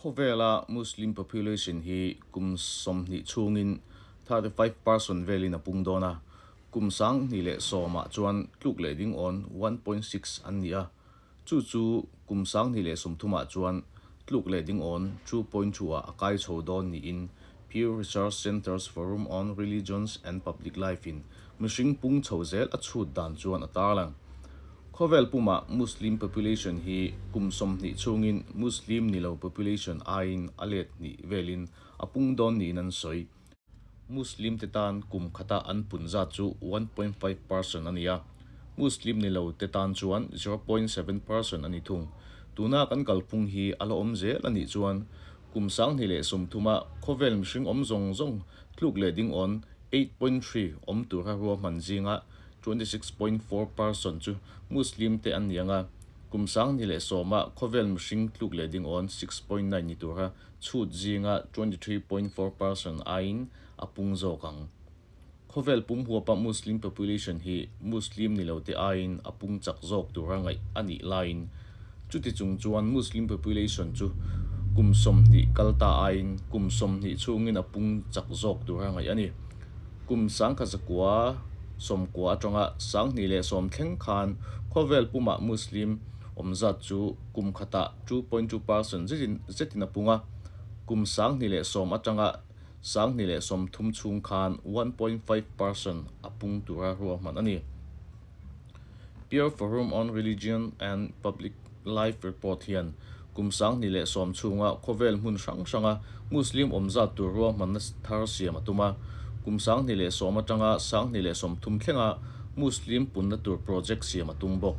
Khawvela Muslim population hi kum 20 chhungin 35% velin a pung dawn a, kum 2010 ah chuan tluk leh ding awn 1.6 an ni a, chu chu kum 2030 ah chuan tluk leh ding awn 2.2 ah a kai chho dawn niin Pew Research Center's Forum on Religions and Public Life in mihring pung chho zel a chhut dan chuan a tarlang. Khawvel pumah Muslim population hi kum 20 chhungin Muslim ni lo population aiin a let hnih velin a pung dawn niin an sawi. Muslim te tan kum khata an pun zat chu 1.5% a ni a, Muslim ni lo te tan chuan 0.7% a ni thung. Tuna kan kalphung hi a la awm zel a nih chuan kum 2030 ah khawvel mihring awm zawng zawng tluk leh ding awn 8.3 awm tura ruahman zinga 26.4% chu Muslim te an ni ang a, kum 2010 ah khawvel mihring tluk leh ding awn 6.9 ni tura chhut zinga 23.4% aiin a pung zawk ang. Khawvel pum huapa Muslim population hi Muslim ni lo te aiin a pung chak zawk tura ngaih a nih laiin chuti chung chuan Muslim population chu kum 20 kal ta aiin kum 20 chhungin a pung chak zawk tura ngaih a ni. Kum 1990 atanga 2010 thleng khan khawvel pumah Muslim awm zat chu kum khatah 2.2% zetin a pung a, kum 2010 atanga 2030 chhung khan 1.5% a pung tura ruahman a ni. Pew Forum on Religion and Public Life report hian kum 2010 chhunga khawvel hmun hrang hranga Muslim awm zat tur ruahmanna thar siam a tum a, kum 2010 atanga 2030 thlenga Muslim punna tur project siam a tum bawk.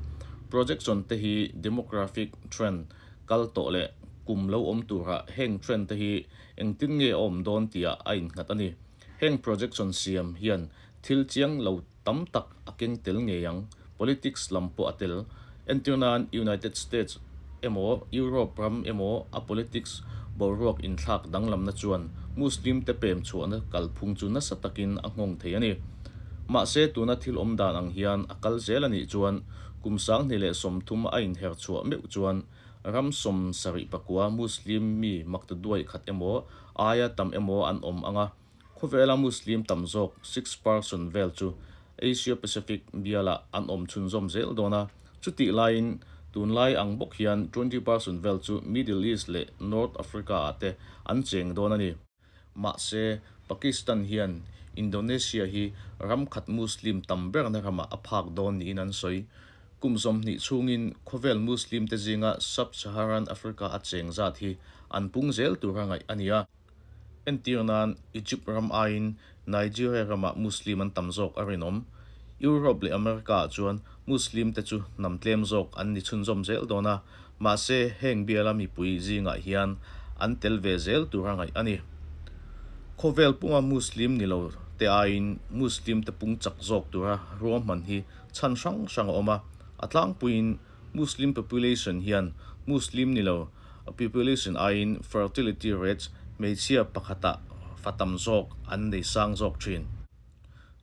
Projection te hi demographic trend kal tawh leh kum lo awm turah heng trend te hi engtin nge a awm dawn tihah a innghat a ni. Heng projection siam hian thil chiang lo tam tak a keng tel ngei ang, politics lam pawh a tel. Entir nan United States emaw Europe ram emaw a politics boruak inthlak danglamna chuan Muslim te pem chhuahna kalphung chu nasa takin a nghawng thei a ni. Mahse tuna thil awm dan ang hian a kal zel a nih chuan kum 2030 a inher chhuah meuh chuan ram 74 Muslim mi maktaduai khat emaw aia tam emaw an awm ang a, Khawvela Muslim tam zawk 6% vel chu Asia Pacific bialah an awm chhunzawm zel dawn a, chutih laiin tunlai ang bawk hian 20% vel chu Middle East leh North Africa ah te an cheng dawn a ni. Mahse, Pakistan hian Indonesia hi ram khat Muslim tam berna ramah a phak dawn niin an sawi. Kum 20 chhungin khawvel Muslim te zinga Sub-Saharan Africa a cheng zat hi an pung zel tura ngaih a ni a. Entir nan Egypt ram aiin Nigeria ramah Muslim an tam zawk a rinawm. Europe leh America ah chuan Muslim te chu hnam tlem zawk an ni chhunzawm zel dawn a, mahse heng biala mipui zingah hian an tel ve zel tura ngaih a ni. Khawvel punga Muslim ni lo te aiin Muslim te pung chak zawk tura ruahman hi chhan hrang hrang a awm a, a tlangpuiin Muslim population hian Muslim ni lo population aiin fertility rates hmeichhia pakhatah fa tam zawk an nei sang zawk thin.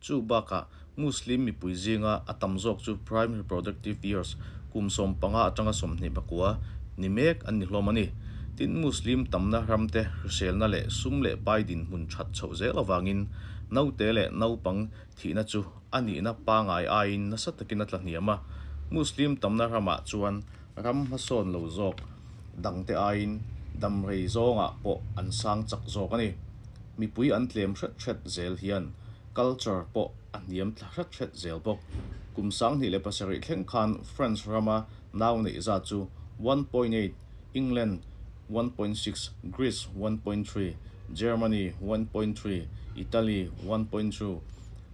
Chu bakah Muslim mipui zinga a tam zawk chu prime reproductive years kum 15 atanga 29 ni mek an ni hlawm a ni. Tin, Muslim tamna ramte hriselna leh sum leh pai dinhmun that chhoh zel avangin naute leh naupang thihna chu a nihna pangai aiin nasa takin a tla hniam a. Muslim tamna ramah chuan ram hmasawn lo zawk dangte aiin damrei zawngah pawh an sang chak zawk a ni. Mipui an tlem hret hret zel hian culture pawh a hniam thla hret hret zel bawk. Kum 2007 thleng khan France rama nau neih zat chu 1.8, England 1.6, Greece 1.3, Germany 1.3, Italy 1.2,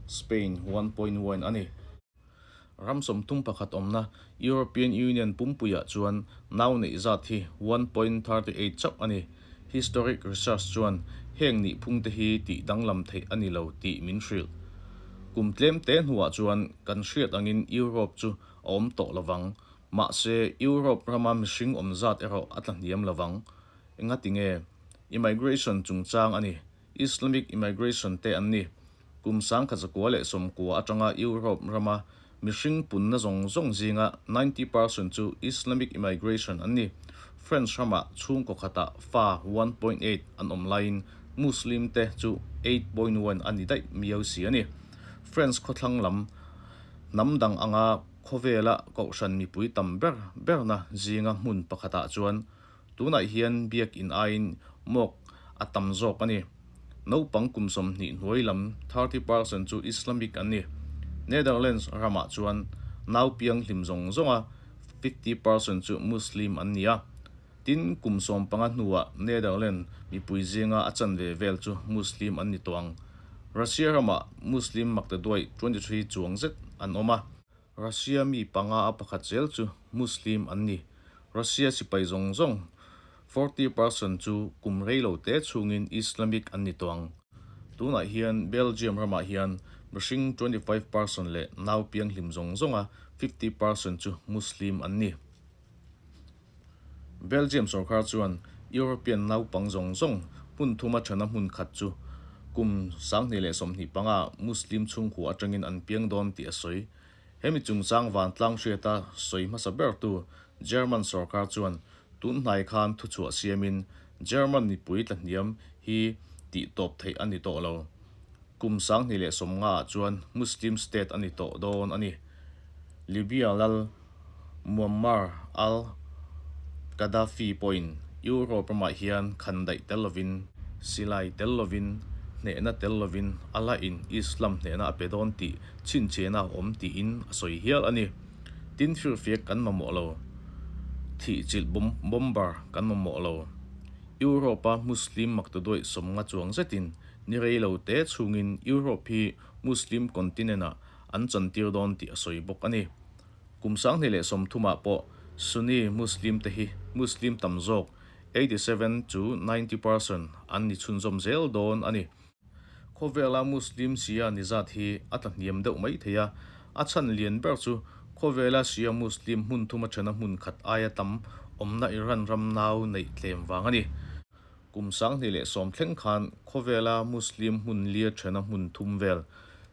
Spain 1.1 a ni. Ram 31 awmna European Union pumpuiah chuan nau neih zat hi 1.38 chauh a ni. Historic research chuan heng nih phung te hi tih danglam theih a ni lo tih min hrilh. Kum tlem te hnuah chuan kan hriat angin Europe chu a awm tawh lovang. Mahse, Europe rama mihring awm zat erawh a tla hniam lovang. Engati nge? Immigration chungchang a ni. Islamic immigration te an ni. Kum 1990 atanga Europe rama mihring punna zawng zawng zinga 90% chu Islamic immigration an ni. French ramah chhungkaw khatah fa 1.8 an awm laiin Muslim te chu 8.1 a ni daih miau si a ni. French khawthlang lam hnam dang anga khawvela kohhran mipui tam ber berna zinga hmun pakhatah chuan tunah hian biakin aiin mawk a tam zawk a ni. Naupang kum 20 hnuai lam 30% chu Islamic an ni. Netherlands ramah chuan nau pianghlim zawng zawnga 50% chu Muslim an ni a. Tin, kum 15 hnuah Netherlands mipui zinga a chanve vel chu Muslim an ni tawh ang. Russia ramah Muslim maktaduaih 23 chuang zet an awm a. Russia mi panga a pakhat zel chu Muslim an ni. Russia sipai zawng zawng 40% chu kum rei lo te chhungin Islamic an ni tawh ang. Tunah hian Belgium ramah hian mihring 25% leh nau pianghlim zawng zawnga 50% chu Muslim an ni. Belgium sorkar chuan European naupang zawng zawng hmun thuma thana hmun khat chu kum 2025 Muslim chhungkua atangin an piang dawn tih a sawi. Hemi chungchang vantlang hriata sawi hmasa bertu German sorkar chuan tun hnai khan thuchhuah siamin German mipui tlahniam hi tih tawp theih a ni tawh lo. Kum 2050 ah chuan Muslim state a ni tawh dawn a ni. Libya lal Muammar al-Gaddafi pawhin Europe ramah hian khandaih tel lovin, silai tel lovin, hnehna tel lovin Allah in Islam hnehna a pe dawn tih chhinchhiahna a awm tiin a sawi hial a ni. Tin firfiak kan mamawh lo. Thihchilh bomber kan mamawh lo. Europe-a Muslim maktaduaih 50 chuang zetin ni rei lo te chhungin Europe hi Muslim continent-ah an chantir dawn tih a sawi bawk a ni. Kum 2030 ah pawh Sunni Muslim te hi Muslim tam zawk 87 to 90% an ni chhunzawm zel dawn a ni. Khawvela Muslim Shia ni zat hi a tlahniam deuh mai thei a, a chhan lian ber chu khawvela Shia Muslim hmun thuma thena hmun khat aia tam awmna Iran ram nau neih tlem vang a ni. Kum 2010 thleng khan khawvela Muslim hmun lia thena hmun thum vel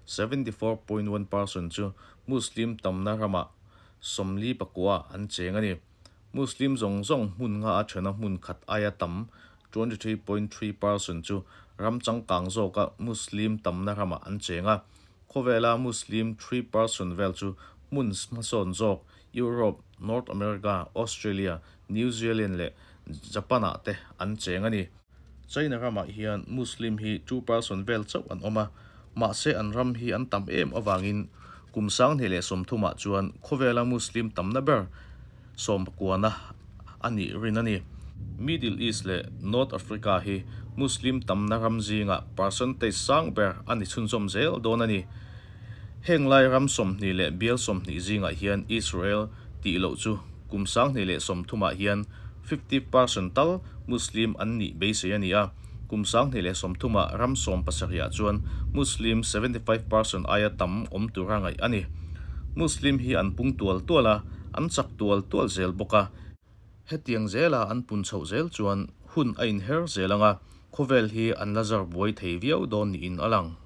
74.1% chu Muslim tamna ramah 49 an cheng a ni. Muslim zawng zawng hmun nga a thena hmun khat aia tam 23.3% chu ram changkang zawka Muslim tamna ramah an cheng a. Khawvela Muslim 3% vel chu hmun hmasawn zawk Europe, North America, Australia, New Zealand leh Japan-ah te an cheng a ni. China ramah hian Muslim hi 2% vel chauh an awm a, mahse an ram hi an tam em avangin kum 2030 ah chuan khawvela Muslim tamna ber 19na a nih rin a ni. Middle East leh North Africa hi Muslim tamna ram zingah percentage sang ber a ni chhunzawm zel dawn a ni. Heng lai ram 20 leh bial 20 zingah hian Israel tih loh chu kum 2030 ah hian 50% tal Muslim an nih beisei a ni a, kum 2030 ah ram 70 ah chuan Muslim 75% aia tam awm tura ngaih a ni. Muslim hi an pung tual tual a, an chak tual tual zel bawk a. Hetiang zela an pun chhoh zel chuan hun a inher zel anga khawvel hi an la zar buai thei viau dawn niin a lang.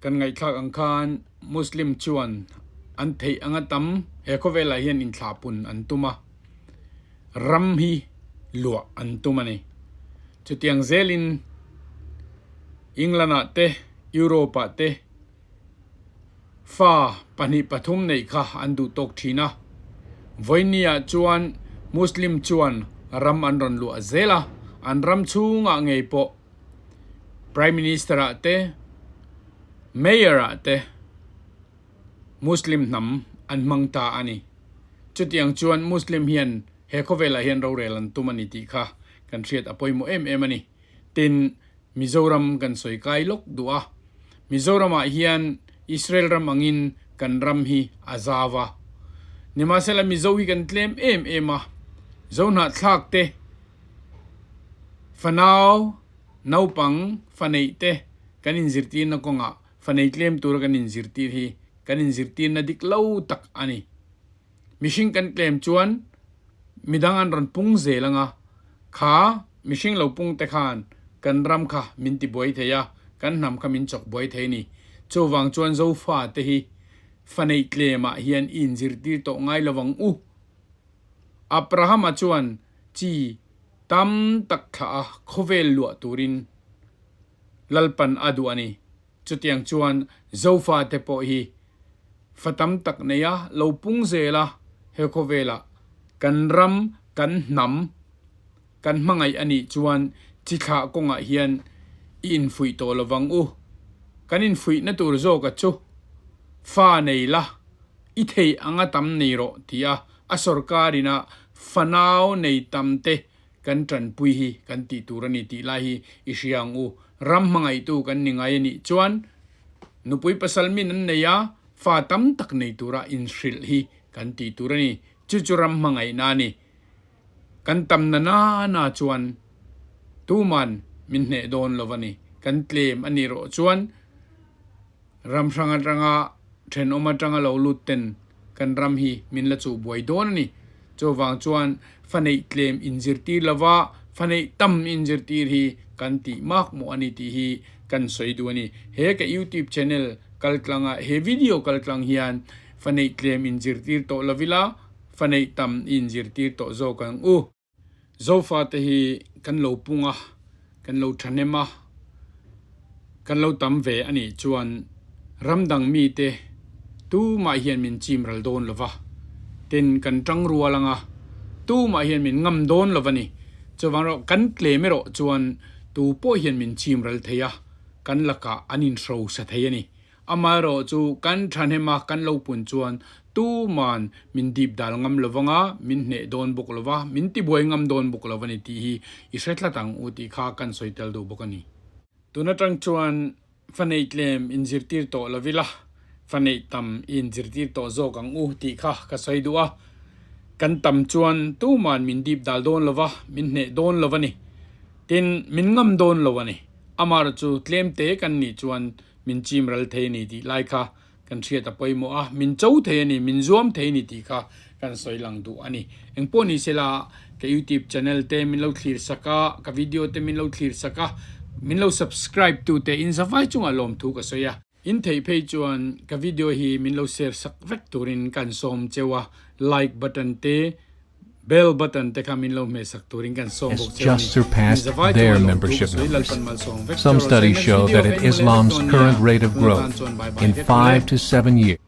Kan ngaihthlak ang khan Muslim chuan an theih anga tam he khawvelah hian inthlahpun an tum a, ram hi luah an tum a ni. Chutiang zelin England-ah te, Europe-ah te fa pahnih pathum neih kha an duh tawk thin a. Vawinia chuan Muslim chuan ram an rawn luah zel a, an ram chhungah ngei pawh Prime Minister ah te, Mayor ah te Muslim hnam an hmang ta a ni. Chutiang chuan Muslim hian he khawvelah hian rorel an tum a ni tih kha kan hriat a pawimawh em em a ni. Tin, Mizoram kan sawi kai lawk duh a. Mizoramah hian Israel ram angin kan ram hi a zau a. Nimahsela Mizo hi kan tlem em em a. Zohnahthlak te, fanau, naupang, faneih te kan inzirtirna kawngah fanei tlem tura kan inzirtir hi kan inzirtirna dik lo tak a ni. Mihring kan tlem chuan midang an rawn pung zel anga, kha mihring lo pung te khan kan ram kha min ti buai thei a, kan hnam kha min chawk buai thei a ni. Chuvang chuan Zofa te hi faneih tlemah hian i inzirtir tawh ngai lovang u. Abrahama chuan chi tam tak thlah a khawvel luah turin Lalpan a duh a ni. Chutiang chuan Zofate pawh hi fa tam tak neia lo pung zel a, he khawvelah kan ram, kan hnam, kan hmangaih a nih chuan chi thlah kawngah hian i infuih tawh lo vang u. Kan infuihna tur zawka chu fa nei la, i thei anga tam nei rawh tia a sorkarina fanau nei tam te kan tanpui hi kan tih tur a ni tih lai hi i hria ang u. Ram hmangaihtu kan ni ngai a nih chuan nupui pasal min an nei a, fa tam tak nei tura inhrilh hi kan tih tur a ni. Chu chu ram hmangaihna a ni. Kan tam na na na chuan tuman min hneh dawn lo a ni. Kan tlem a nih rawh chuan ram hrang atanga thenawm atanga lo lut ten kan ram hi min la chuh buai dawn a ni. Chuvang chuan fa neih tlem inzirtir lova fa neih tam inzirtir hi kan tih mak mawh a ni tih hi kan sawi duh a ni. He ka youtube channel kaltlanga he video kaltlang hian fa neih tlem inzirtir tawh lovila fa neih tam i inzirtir tawh zawk ang u. Zofate hi kan lo pung a, kan lo thahnem a, kan lo tam ve a nih chuan ram dang mite tumah hian min chim ral dawn lo va, tin kan tang rual ang a, tumah hian min ngam dawn lo va ni. Chuvang erawh kan tlem erawh chuan tu pawh hian min chim ral thei a, kan lakah an inhrosa thei a ni. Amaherawh chu kan thahnem a kan lo pun chuan tuman min dip dal ngam lo vang a, min hneh dawn bawk lo va, min tibuai ngam dawn bawk lo a ni tih hi i hre tlat ang u tih kha kan sawi tel duh bawk a ni. Tun atang chuan fa neih tlem inzirtir tawh lo ila, fa neih tam i inzirtir tawh zawk ang u tih kha ka sawi duh a. Kan tam chuan tuman min dip dal dawn lo va, min hneh dawn lo a ni. Tin, min ngam dawn lo a ni. Amaherawh chu tlem te kan nih chuan Min chim ral thei a ni tih lai kha kan hriat a pawimawh a, min cho thei a ni, min zuam thei a ni tih kha kan sawi lang duh a ni. Engpawh ni sela ka youtube channel te min lo thlir sak a, ka video te min lo thlir sak a, min lo subscribe tu te in zavai chungah lawmthu ka sawi a. In theih phei chuan ka video hi min lo share sak vek turin kan sawm cheu a, like button te, Bell button te kha min lo hmehsak turin kan sawm has bawk che a just ni. surpassed Mizavai their chunga lawmthu ka membership sawi numbers. Lalpan malsawm vek Some che rawh se. studies Next show video that ka at inhmu leh vek Islam's dawn nia. current rate of Tuna tan growth chuan bye bye in vek ule. 5 to 7 years,